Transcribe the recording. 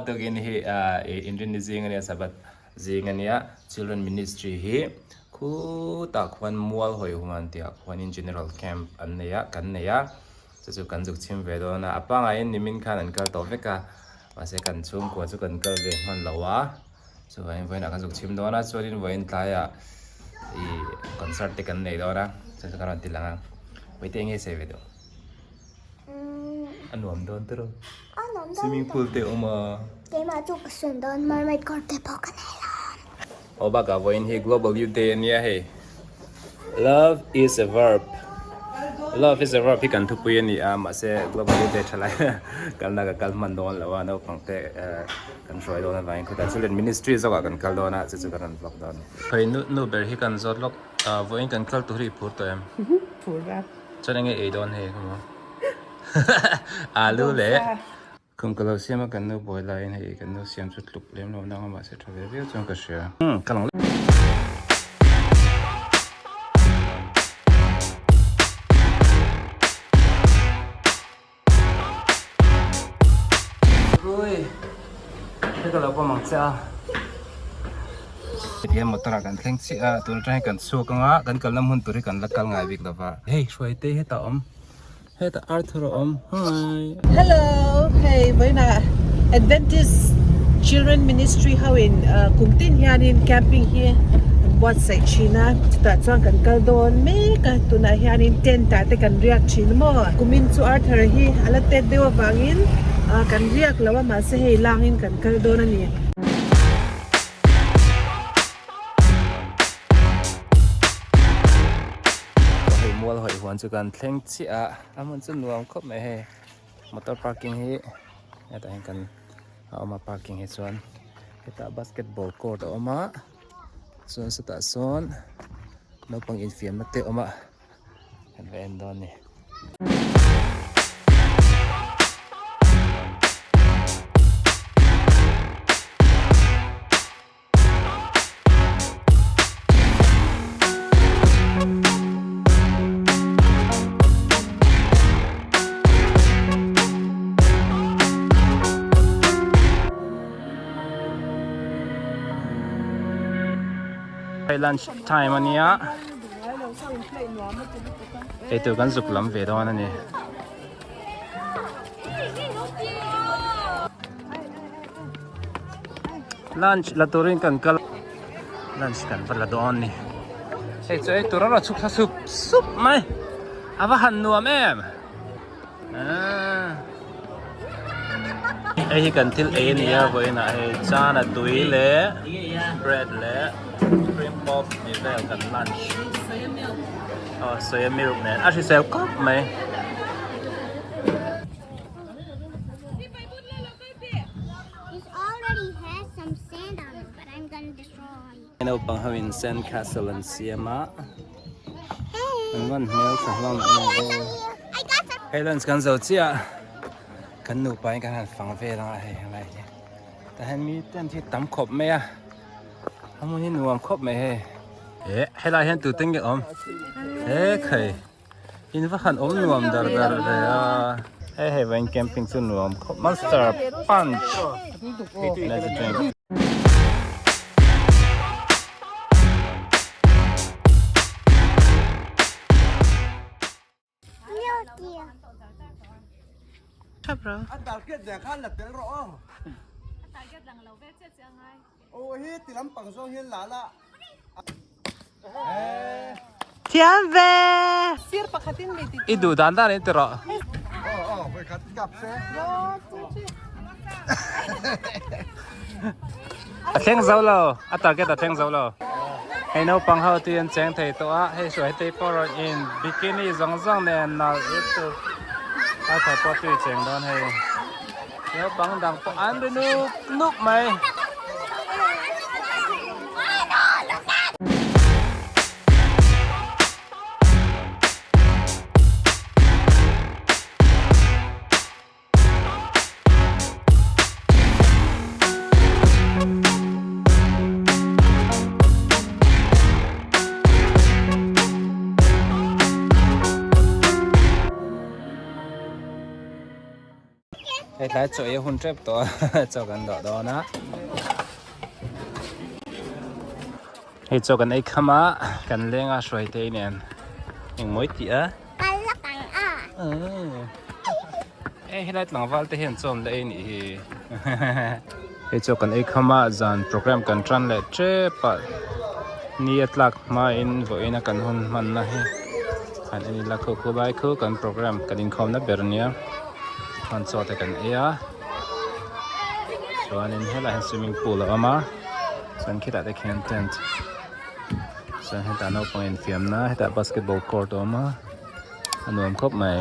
Tukin hi Inrinni zing ania Sabbath zing ania Children Ministry hi khutah khuan mual hawi huan tihah khuanin General Camp an nei a kan nei a chu chu kan zuk chhim ve dawn a a pangaiin nimin khan an kal tawh vek a mahse kan chhungkua chu kan kal ve hman lo a chuvangin vawiinah kan zuk chhim dawn a chuanin vawiin tlaiah ih concert te kan nei dawn a chu chu kan rawn ti lang a Vawiite eng nge sawi ve duh? A nuam dawn tawrh a. A nuam dawn. Swimming pool te a awm a. Keimah chu ka swim dawn mermaid kawr te pawh ka nei lo. Aw bakah vawiin hi Global Youth Day a nia hei. Love is a verb. Love is a verb hi kan thupui a ni a mahse Global Youth Day tha lai kalna ka kal hman dawn lo a naupang te kan hruai dawn avangin khawtah Children Ministry zawkah kan kal dawn a chu chu kan rawn vlog dawn a ni. Hei nu ber hi kan zawt lawk vawiin kan kal tur hi i phur tawh em? Phur a. Chuan enge ei dawn hei khaw maw? Alu leh Khum ka lo siam a kan nu buai laiin hei kan nu siam chu tluk lem lo nang a mahse tha ve viau chuan ka hria. Ka lang Ui hei ka lo pawm ang che a. Hetiang motor ah kan thleng chiah a tun atang hian kan chhuak ang a kan kalna hmun tur hi kan la kal ngai bik lo va. Hei hruai te hetah a awm hetah Arthur a awm hi. Hello hei vawiinah Adventist Children Ministry ho in kum tin hianin camping hi an buatsaih thin a chutah chuan kan kal dawn mek a tunah hianin tent ah te kan riak thin maw kumin chu Arthur hi a la tet deuh avangin kan riak lo a mahse hei langin kan kal dawn a ni. Hei mual hawi huan chu kan thleng chiah a a hmun chu nuam khawp mai hei motor parking hi hetah hian kan a awm a parking hi chuan hetah basketball court a awm a chuan sawtah sawn naupang infiamna te a awm a kan va en dawn a ni. Hei lunch time a nia eitur kan zuk lam ve dawn a ni. Lunch la turin kan kal lunch kan va la dawn ni hei chu ei tur a rawn chhuk thla sup sup mai a va han nuam em hei hi kan thil ei a ni a vawiinah hei chana tui leh bread leh cream pop tih vel kan lunch aw soya milk nen a hrisel khawp mai. Naupang ho in sand castle an siam a an van hmel tha hlawm em em hei lunch kan zo chiah kan nupa in kan han fang vel ang a hei helai hi tah hian mi ten hi tam khawp mai a a hmun hi nuam khawp mai hei eh helai hian tute nge awm he khai. In va han awm nuam dar dar ve a. Hei hei vawiin camping chu nuam khawp monster punch energy drink. Thiam ve! Sir pakhatin mi ti I duh dan dan in ti rawh. A thleng zo lo, a target a thleng zo lo. Hei naupang ho tui an cheng thei tawh a, hei hruai tei pawh rawn in bikini zawng zawng nen nalh lutuk a tha pawh tui cheng dawn hei. Naupang dang pawh an ri nuk nuk mai. Hei tlai chaw ei a hun tep tawh a chaw kan dawh dawn a. Hei chaw kan ei kham a kan leng a hruai te nen engmawi tih a. Kal lak ang a. E helai tlangval te hian chaw an la ei nih hi. Hei chaw kan ei kham a zan program kan tan leh tep a ni a tlak hmain vawiin a kan hun hmanna hi han en ila khu khu lai khu kan program kan inkhawmna ber nia chuan chaw te kan ei a chuanin helaiah hian swimming pool a awm a chuan khitah te khian tent chuan hetah naupang infiamna hetah basketball court a awm a a nuam khawp mai.